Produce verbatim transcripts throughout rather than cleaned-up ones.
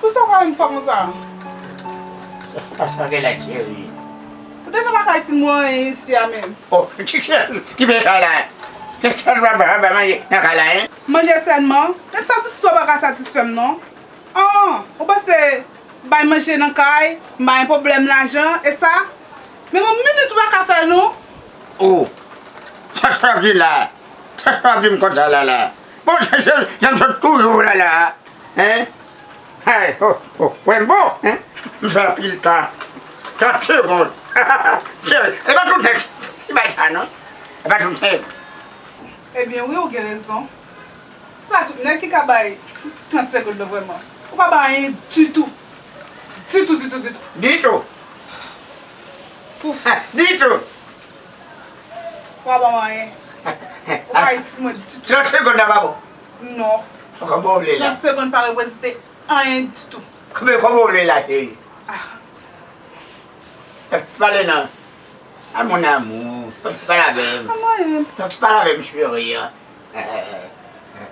Poukisa w pa menm fè konsa? Sa, sa, sa gen lè, cheri. Ou deja pa ka di mwen anyen isi a menm. Oh, ki, ki, ki peyi sa la? Ki sa w pa ba, ba manje nan kay la, en? Manje sèlman? Menm satisfè w pa ka satisfè m non. An, ou panse bay manje nan kay, m pa gen pwoblèm lajan, e sa? Menm yon minit ou pa ka fè non. Oh, sa, sa w ap di la? Sa, sa w ap di m konsa la, la? Bon, sa, sa, sa m sot toujou la, la. Hein? Hey, oh, oh, wè m bon, hein? M fè anpil tan. Trant segonn. Cheri, e pa tout nèg ki bay sa, non. E pa tout nèg. Ebyen, wi, ou gen rezon. Se pa tout nèg ki ka bay trant segonn, non, vrèman. Ou pa bay anyen ditou. Ditou, ditou, ditou. Ditou. Pouf. Ditou. Ou pa ban m anyen. Ou pa itil mwen ditou. Trant segonn nan pa bon. Non. Kòman w vle la? Trant segonn pa reprezante anyen ditou. Kòman, kòman w vle la, cheri? Ah. Pale non. Ah, mon amour. Pale avè m. Kòman e? Pale avè m, cheri.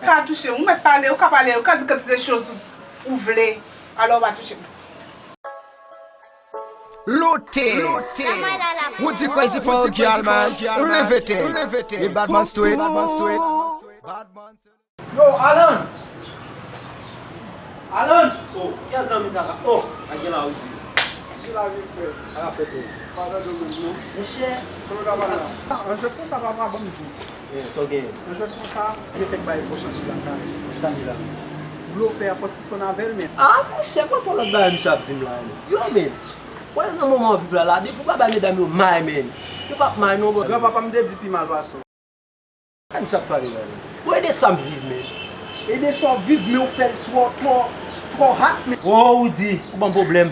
Pa touche m. Ou mèt pale, ou ka pale, ou ka di kantite choz ou, ou vle. Alò, pa touche m. Lote. Ou di crazy for a girl, man. Leve tèt. E bad man straight. Yo, Alan! Alan! Oh, kiyès zanmi sa ka? Oh, a gen la, wi. Ki lavi, frè? Sa ka fèt, wi. Pa tande w menm, non. Monchè. Kote w ta pale la? Ah, an jwèt konsa, papa, ban m di w. Eh, sa w genyen? An jwèt konsa, gen kèk bagay fò chanje lakay. Sa ki la? Blofè a fò sispann avè l, men. Ah, monchè, konsa yon lòt bagay misye ap di m la, men. Yo, men. Wè, nan moman w viv la, la, depi w pa bay medam yo may, men. Yo p ap may, non, bro. Granpapa m te di pi mal pase w. Sa misye ap pale la menm? Bon, e de sa m viv, men. E de sa w viv, men w fè l twò, twò, twò hot, men. Oh, ou di, ou ban m pwoblèm.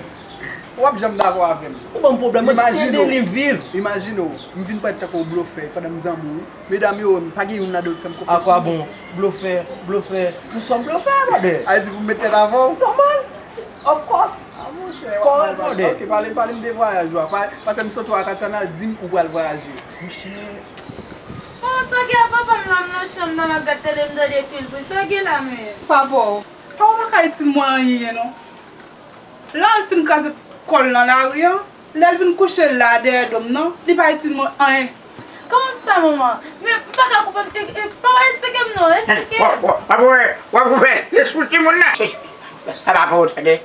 W ap janm dakò avè m. Ou ban m pwoblèm, mwen se de li m viv. Imajine w, m vin parèt tankou yon blofè pandan m zanmi w. Medam yo, pa gen youn ladan yo k fè m konfyans. Akwabon, blofè, blofè, nou sòm blofè, brother. A di pou m met tèt avè w? Nòmal. Of course. Ah, monchè, w ap mal pale. Ok, pale, pale m de vwayaj ou a. Pa-, paske m sot ou a Katana, di m ou pral vwayaje. Monchè. Oh, sa gen a papa m la, m nan chanm nan, m ap gad tele, m tande pil bri. Sa gen la, men? Papa w. Pa w pa ka itil mwen anyen, non. Lè l fin kraze kò l nan lari a, lè l vin kouche la dèyè do m nan, li pa itil mwen anyen. Kòman sa, manman? Men, m pa ka konprann. E, e, papa, eksplike m non, eksplike. W ap, w ap, w ap ouvè, w ap ouvè lespri timoun nan. Sa pa pou ou, tande.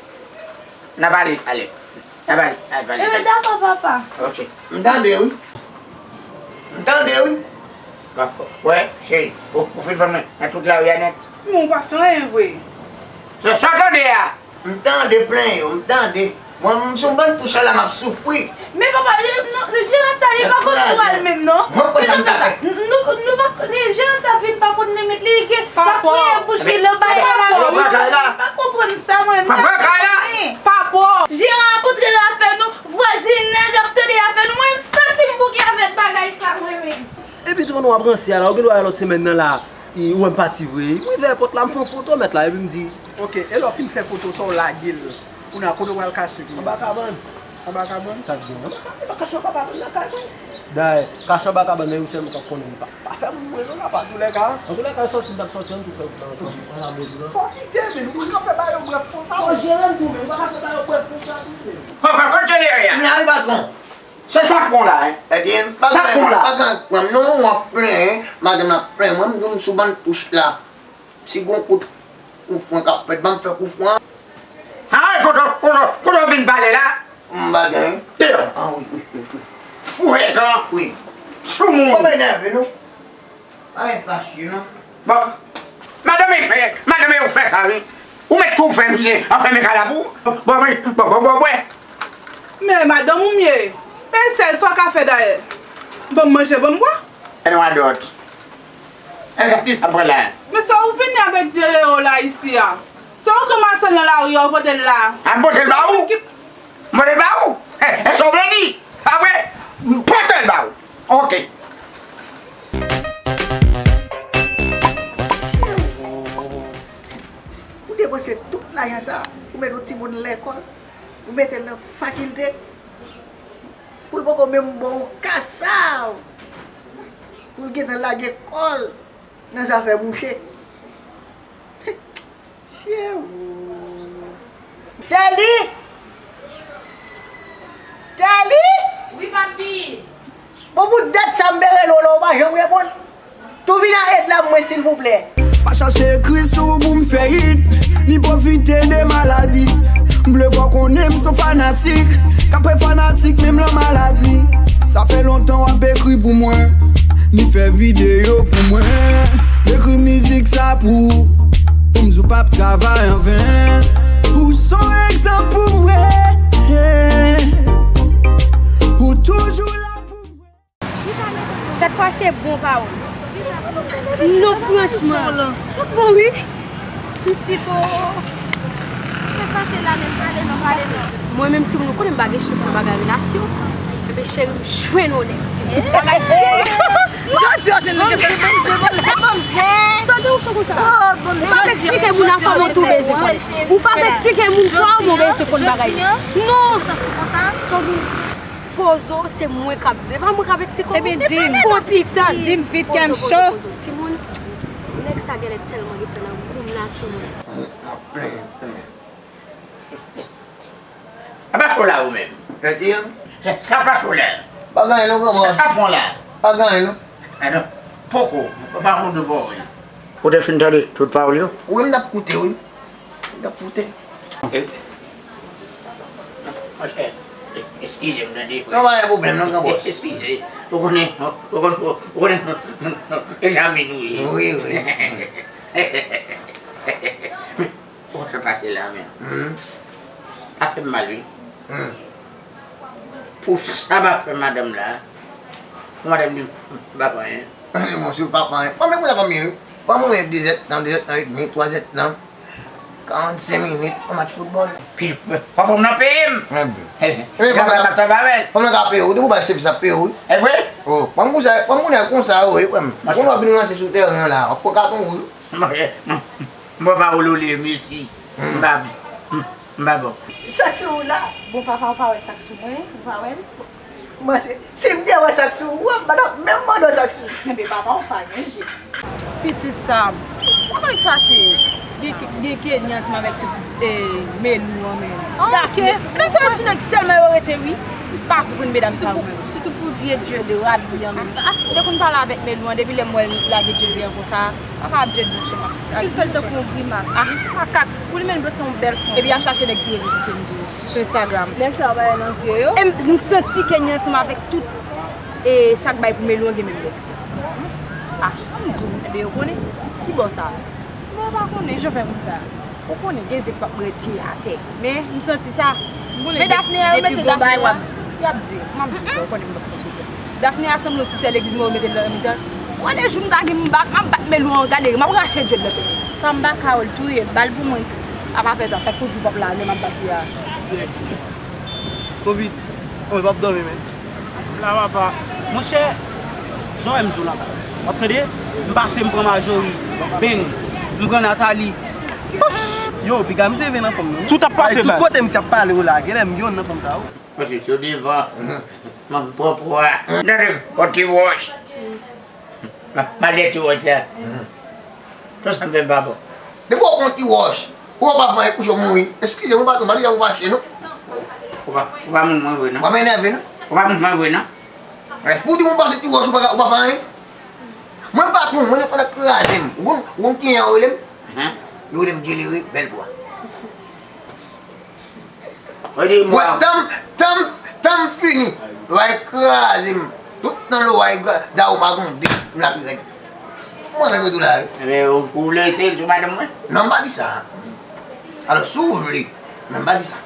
N a pale talè. N a pale, n a pale. Ebyen, dakò, papa. Ok. M tande, wi. M tande, wi. Dakò. Wè, cheri, ou, ou fin fè mwen nan tout lari a nèt. Men ou pa fè anyen vre. Se sa w tande a? M tande plenn yo, m tande. Mwen, m sou bann touch la, m ap soufri. Men papa, nou, nou, jeran sa, li pa konn twal menm, non. Mwen kwè sa m ta fè. Nou, nou pa, jeran sa vin pa konn limit li, li gen pa priye bouch li nan bagay la. Papa. Li pa konprann sa, mwen, m pa konprann. Papa. Jeran ap antre nan afè nou, vwazinaj ap tande afè nou, mwen, m santi m bouke avèk bagay sa, mwen menm. Epi tou, pandan w ap ranse a la, ou gen dwa wè lòt semèn nan la, e, ou wè m pati vre. M rive èpòt la, m fè yon foto, mèt la, epi m di. Ok, e lè w fin fè foto sa, w lage l. Kounye a, kote w pral kache kounye a? Anba kabann. Anba kabann? Sa k gen anba kabann? E pa kache anba kabann nan kay mwen. Dayè, kache anba kabann nan, ou sèlman k ap konnen. Pa, pa fè moun mwen non la, pa. Antoulèka, antoulèka, sòti, m t ap sòti, ann tou fè wout la ansanm. Ann la modi la. Fò kite, men. Ou pa ka fè bagay yo brèf konsa. Fò jere m tou, men. Ou pa ka fè bagay yo brèf konsa tou, men. Fò, fò, fò jere a. Men ale, patwon. Se sa k bon la, en. Ebyen, pa gen, pa gen pwoblèm non, w ap plenyen, madanm ap plenyen. Mwen, m di w m sou bann touch la. Si gon kout koufran k ap fèt, ban m fè koufran. Ay, kote, kote, kote w vin pale la? M pa gen. Tè. Ah, wi, wi, wi, wi. Fou etan. Wi. Sou moun. Kòman enève nou? Pa gen fache, non. Bon. Madanm, eh, madanm, ou fè sa, wi. Ou mèt tou fè misye anfèmen kay la pou ou. Bon, wi, bon, bon, bon, bwè. Men madanm ou m ye. Men sèl sa w ka fè dayè. Ban m manje, ban m bwè. E nou adòt. E ki sa pran la? Men sa ou vini avèk Dye Leo la isi a. Se ou k ranmase l nan lari a, ou pote l la. A, m pote l ba ou? M pote l ba ou? E, e sa w vle di? A vre? M pote l ba ou. Ok. Ou depanse tout lajan sa, ou mete yon timoun lekòl, ou mete l nan fakilte, pou l poko menm ba w yon kasav, pou l gentan lage kò l nan zafè mouche. Mesye, ou. Tèli! Tèli! Wi, papi! Bon, pou dat sa m te rele w la, ou pa janm reponn. Tou vin a èd la mwen, silvouplè. Pa chache ekri sou pou m fè hit, ni pwofite de maladi. M vle fè w konnen m se yon fanatik, k ap fè fanatik menm lan maladi. Sa fè lontan w ap ekri pou mwen, ni fè videyo pou mwen. M ekri mizik sa pou ou, pou m di w p ap travay anven. Ou se yon egzanp pou mwen, ou toujou la pou mwen. Sèt fwa se bon pawòl. Non, franchman. Tout bon, wi. Pitit o. Sa k pase la menm? Pale non, pale non. Mwen menm timoun, ou konnen m pa gen chans nan bagay relasyon. Ebyen cheri, m jwenn yon nèg timoun. Bagay serye. Jodi a jwenn nèg se bon, se bon, se bon zen. Sa gen yon cho konsa? Ou pa eksplike moun nan kòman w tonbe sou kò l. Ou pa eksplike moun kòman w tonbe sou kò l bagay. Non. Pozo, se mwen k ap di. E pa mwen k ap eksplike w. Ebyen, di m. Fon ti tann. Di m vit, kè m cho. Pozo, pozo, pozo. Timoun, nèg sa genlè tèlman gentan nan gou m la, timoun. A pa cho la ou menm? Sa pa cho la. Pa gen anyen non, granmò. Sa pon la. Pa gen anyen non. A non. Poko. Pa konn de pawòl. Ou te fin tande tout pawòl yo? Wi, m t ap koute, wi. M t ap koute. Eh, monchè, eskize m tande. Non, pa gen pwoblèm non, granbòs. Eskize. Ou konnen, ou konnen, ou konnen, Benjamin, wi. Wi, wi. Ou konn sa pase la menm. Hmm. Sa fè m mal, wi. Hmm. Pou sa m ap fè madanm la, pou madanm di m pa pran anyen. Bon, si w pa pran anyen. Bon, men pou sa pa mye, wi. Ban mwen de zèdtan, de zèdtan edmi, twa zèdtan, karannsenk minit, yon match foutbòl. Pi, fò fanm nan peye m. Ebyen. Ebyen, fanm nan ka peye w, depi w bay sèvis ap peye w, wi. E vre? Oh, fanm konsa, fanm kounye a konsa yo, wi, frè m. Kounye w ap vin ranse sou tèren an la, w ap pran katon wouz. Mwen pa olole, mesi. M pa, m pa bon. Sa k sou ou la? Bon, papa, ou pa wè sa k sou mwen, ou pa wè l? Mwen se, si m te wè sa k sou ou, m pa t ap menm mande w sa k sou ou. Enben, papa, ou pa gen je. Pitit sa, sa konnen k pase? Gen, gen Kenyan ansanm avèk tout, eh, Melou an menm. Ok. Menm se sou nèg sèlman yo rete, wi. M pa konprann medam sa yo menm. Sitou pou vye djòl de rabi an menm. Ah, ah, m te konn pale avèk Melou an, depi lè m wè l lage djòl li an konsa, papa ap djòl monchè m ap. Li fè l tankou yon grimas, wi. Ah, makak. Pou li menm, se yon bèl fanm. Epi y ap chache nèg sou rezo sosyo, m di w, sou Instagram. Nèg sa yo pa wè nan zye yo. E m, m santi Kenyan ansanm avèk tout, e sa k bay pou Melou an gen menm lè. Ah, m di w, enben yo konnen. Ki bò sa? Non, yo pa konnen. Kijan w fè konn sa? Ou konnen gen zye k p ap rete atè. Men, m santi sa. Men Daphné a, yo mete Daphné a. Y ap di, m ap di w sa, ou konnen m p ap fè sou kè. Daphné a sanble yon ti sè legliz mwen, yo mete l nan mitan. Ou konnen jou m ta gen m bat, m ap bat Melou an, gade, m ap rache djòl nan tèt li. Sa m pa ka wè l touye m, ba l pou mwen tou. A pa fè sa, sa k pou di w p ap la, lè m ap bat li a. Covid. Mwen p ap dòmi, men. La, papa. Monchè, jan w wè m di w la, baz. W ap tande? M pase, m pran Marjorie. Beng. M pran Nathalie. Yo, piga m se ven nan fanm nan. Tout ap pase, baz. Tout kote misye ap pale w la, genlè m yonn nan fanm sa yo. Paske sou devan, m ap pran pwa. Gade, yon ti wòch. M ap pale ti wòch la. Tout sa m fè m pa bon. Depi w pran ti wòch, ou pa fè anyen, kouche w mouri. Eskize mwen, patwon, m pa di sa pou fache, non. Ou pa, ou pa moun mwen vre, non. Ou pa m enève, non. Ou pa moun mwen vre, non. Pou di mwen pase ti wòch, ou pa, ou pa fè anyen. Mwen patwon, mwen nan pandan kraze m. Ou konn, ou konn kijan yo rele m? Yo rele m Djelere, bèl bwa. Mwen, tan m, tan m, tan m fini, lwa kraze m. Tout nan lwa, Dawou pa gon de, m la pi rèd. Mwen menm yo tou la, wi. Ebyen, ou, ou vle eseye l sou madanm mwen? Non, m pa di sa. Alò, si w vle, men m pa di sa.